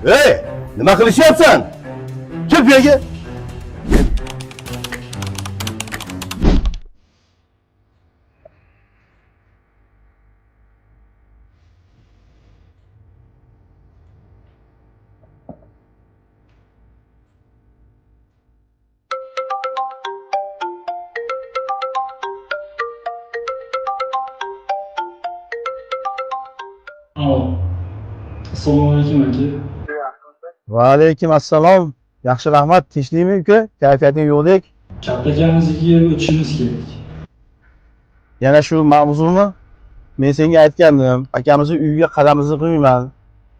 Ey, nima qilishyapsan? Kel bu yerga. Alo. Assalomu alaykum aka. Va alaykum assalom. Yaxshi, rahmat. Tinchlikmi, uka? Kayfiyating yo'qdek. Katta akamiznikiga o'tishimiz kerak. Yana shu mavzumi? Men senga aytgandim, akamizni uyiga qadamimizni qo'ymayman.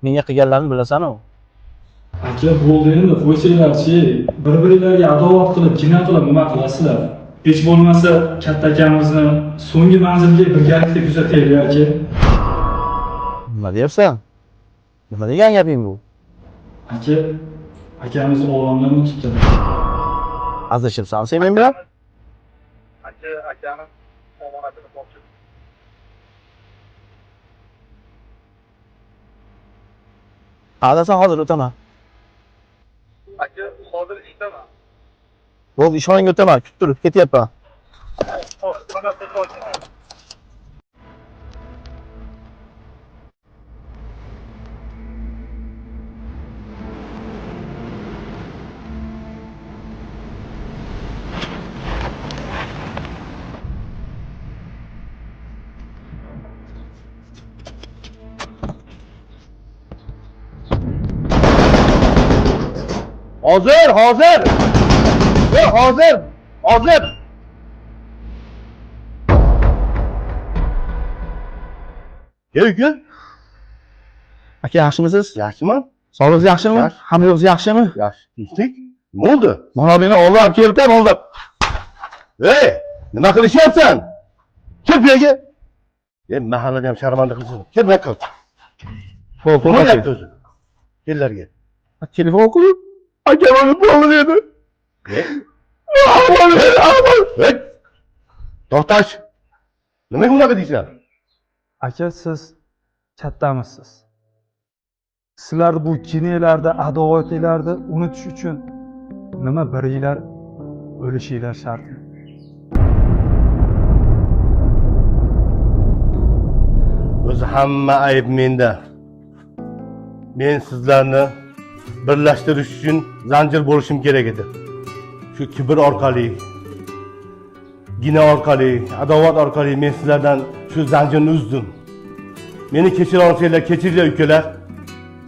Menga qilganlarini bilasan-u. Aka, bo'ldi endi, qo'ysanglarchi, bir-biringlarga adovat qilib, gina qilib nima qilasizlar? Hech bo'lmasa katta akamizni so'nggi manzilga birgalikda kuzataylik, aka. Nima deyapsan? Nima degan gaping bu? Aka, akamiz olamdan o'tibdi. Hazillashibsan sen men bilan? Aka, akamiz omonatini topshirdi. Adasam hozir o'taman. Aka, hozir ishdaman. Bo'ldi, ishxonangga o'taman, kutib tur, ketyapman. Hozir, hozir. Ey, hozir. Hozir. Ey, uka. Aka, yaxshimisiz? Yaxshiman. Sog'lig'ingiz yaxshimi? Yaxshi. Hamma yo'g'ingiz yaxshimi? Yaxshi. Tinchlik. Nima bo'ldi? Mana meni olib keldi, olib. Ey, nima qilishyapsan? Kel bu yerga. Ey, mahallada ham sharmanda qilsin. Kel bu yoqqa. Bo'ldi, Nima aka. deyapti o'zi? Kellarga. Telefon qilib, akam o'lib bo'ldi dedi. Ey, Ey, ey. To'xtash. Nimaga unaqa deysan? Aka, siz kattamisiz. Sizlar bu kinelarda, adovatlarni unutish uchun nima biringlar o'lishinglar shartmi? O'zi hamma ayb menda. Men sizlarni birlashtirish uchun zanjir bo'lishim kerak edi. Shu kibr orqali, gina orqali, adovat orqali men sizlardan shu zanjirni uzdim. Meni kechira olsanglar, kechiringlar ukalar.